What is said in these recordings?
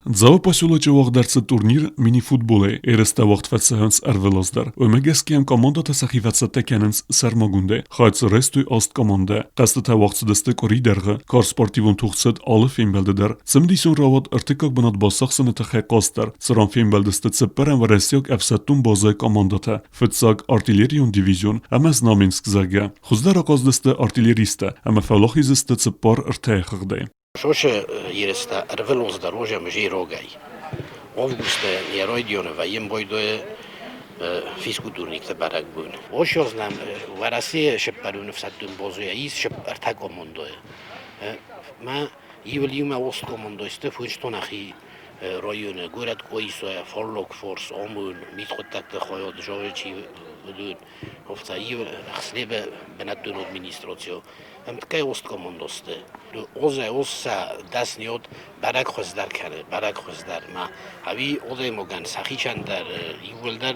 Дзауы поселочы уагъд ӕрцыд турнир мини-футболӕй. Ерыстӕ уагъд фӕцӕуынц ӕрвылаз дӕр. Уымӕ гӕсгӕ йӕм командӕтӕ сӕхи фӕцӕттӕ кӕнынц сӕрмагондӕй. Хайад дзы райстой аст командӕ. Хъӕзтытӕ уагъд цыдысты къуыри дӕргъы. Карз спортивон тох цыд алы фембӕлды дӕр. Цымыдисон рауад ӕртыккаг бынат бацахсыны тыххӕй хъазт дӕр, цыран фембӕлдысты цыппӕрӕм уӕрӕсейаг ӕфсӕддон базӕйы командӕтӕ, фыццаг артиллерион дивизион ӕмӕ Знаменск, зӕгъгӕ. Хуыздӕр ахъаздысты артиллеристтӕ ӕмӕ фӕуӕлахиз сты цыппар ӕртӕйы хыгъдӕй. Шошы ерыстӕ ӕрвылоз дӕр озӕм зирогӕй. Августы йӕ райдианы вӕййӕм байдайы физкультурникты бӕрӕгбон. Ошоз нӕм Уӕрӕсейы сыппӕрон ӕфсӕддон базӕйӕ ис ӕртӕ командӕйы. Мӕ иуыл иумӕ ост командӕ сты Фунстонахи районы горӕт Къоисойӕ, Фаллаг Форс, ОМОН, мидхъуыддӕгты хайад, Жавечи уыдон. Офта ӕхснебе бынӕттон администрацийы ӕмткӕй осткомандосты. Озӕ ос сӕ дӕсниод бӕрӕг хуыздӕр кӕны, бӕрӕг хуыздӕр. Ма ӕви адӕймагӕн сӕхицӕн дӕр иууылдӕр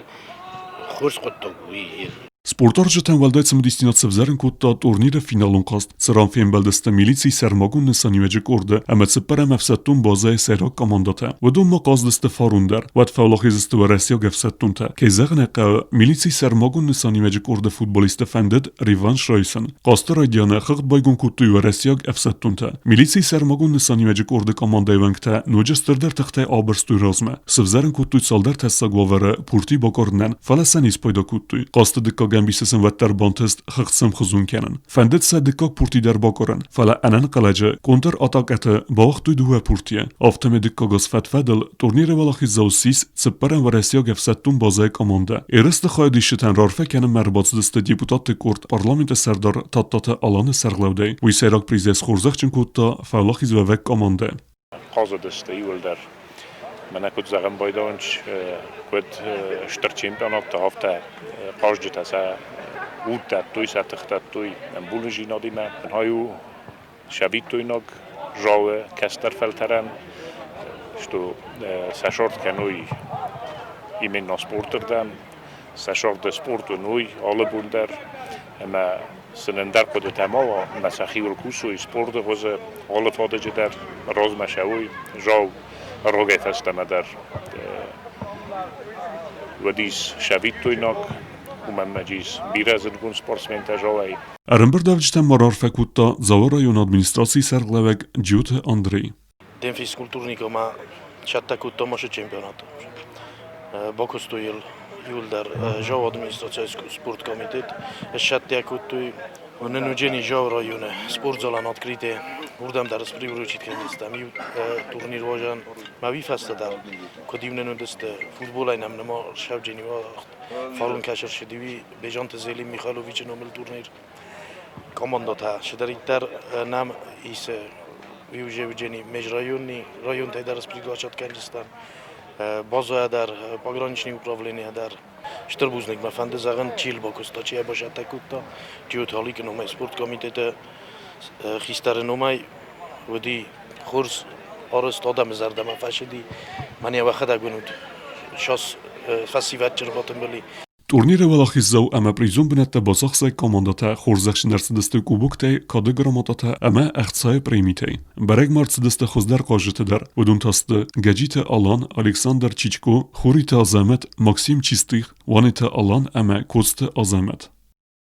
хорз хъуыддаг уый. Спортуарзджытӕн уӕлдай цымыдисдзинад сӕвзӕрын кодта турниры финалон хъазт, цыран фембӕлдысты милицийы сӕрмагонд нысаниуӕджы къорды ӕмӕ цыппӕрӕм ӕфсӕддон базӕйы сӕйраг командӕтӕ. Уыдонмӕ хъазыдысты фарон дӕр. Уӕд фӕуӕлахиз сты уӕрӕсейаг ӕфсӕддонтӕ. Кӕй зӕгъын ӕй хъӕуы, милицийы сӕрмагонд нысаниуӕджы къорды футболистты фӕндыд реванш райсын. Хъазты райдианы хыгъд байгом кодтой уӕрӕсейаг ӕфсӕддонтӕ. Милицийы сӕрмагонд нысаниуӕджы къорды командӕйы уӕнгтӕ ноджы стырдӕр тыхтӕй абырстой размӕ. Сывзӕрын кодтой цалдӕр тӕссаг уавӕры пурти бакъуырынӕн, фӕлӕ сӕ не спайда кодтой. Хъазты дыккаг ӕмбисы сын уӕддӕр бантыст хыгъд сӕмхуызон кӕнын. Фӕндыд сӕ дыккаг пурти дӕр бакъуырын, фӕлӕ ӕнӕнхъӕлӕджы контр-атакӕты бауагътой дыууӕ пуртийы. Афтӕмӕй дыккаг аз фӕд-фӕдыл турниры уӕлахиздзау ссис цыппӕрӕм уӕрӕсейаг ӕфсӕддон базӕйы командӕ. Ерысты хайадисджытӕн раарфӕ кӕнынмӕ ӕрбацыдысты депутатты къорд парламенты сӕрдар Тадтаты Аланы сӕргълӕудӕй. Уый сӕйраг призӕй схорзӕхджын кодта фӕуӕлахизуӕвӕг командӕ. Хъазыдысты иууылдӕр. Мӕнӕ куыд зӕгъӕм, байдауынц куыд стыр чемпионатты, афтӕ хъазджытӕ сӕ уд дӕттой, сӕ тых дӕттой ӕмбулындзинадимӕ. Ай у сабитойнаг залы кӕстӕр фӕлтӕрӕн, что сӕ сӕрд кӕной именно спорты рдӕм, сӕ сӕрды спорт уыной алы бон дӕр ӕмӕ сын ӕндӕр хъуыдытӕ ма уа ӕмӕ сӕхиуыл кусой спорты хуызы алы фадыджы дӕр размӕ сӕуой, зау рогӕй фӕстӕмӕ дӕр уыдис сӕвиттойнаг, уымӕн ӕмӕ ис бирӕ зындгонд спортсментӕ залӕй. Ӕрӕмбырдуӕвджытӕм ма раарфӕ кодта Дзауы районы администрацийы сӕргълӕууӕг Джиоты Андрей. День физкультурника ма цӕттӕ кодтам ацы чемпионаты. Бакуыстой йыл иуылдӕр Жау администрацийы спорткомитет. Сцӕттӕ кодтой нын Жау районы спортзалӕн открытие. Уырдӕм дӕр спривручить кӕндзыстӕм иу турнир уазӕн. Мӕ уый фӕстӕ дӕр, куыд иу нын уыдысты, футболӕй нӕм нырма сӕвджын фарон кӕсыр ссыди Бежанты Зелим Михайловичы номыл турнир. Командӕтӕ цыдӕриддӕр нӕм ис Евгений межрайонный районтӕй дӕр приглашать кӕнджыстӕм. Базӕ дӕр, пограничный управление дӕр. Стыр бузныг мӕ фӕнды зӕгъын, чи бакуыста, чи бацӕттӕ кодта, Джиоты Аликы номӕй спорткомитеты хистӕры номӕй уыди хорз арӕзт адӕмы зӕрдӕмӕ фӕцыди. Мӕнӕ уӕхӕдӕг уынут, шас фӕсивӕд чырбатымбыли. Турниры уӕлахиздзау ӕмӕ призон бынӕттӕ бацахсӕг командӕтӕ хорзӕхджын ӕрцыдысты кубоктӕй, кады грамотатӕ ӕмӕ ӕхцайы премитӕй. Бӕрӕг ма ӕрцыдысты хуыздӕр хъазджытӕ дӕр. Уыдон та сты Гӕджиты Алан, Александр Чичко, Хуриты Азӕмӕт, Максим Чистых, Уаниты Алан ӕмӕ Коцты Азӕмӕт.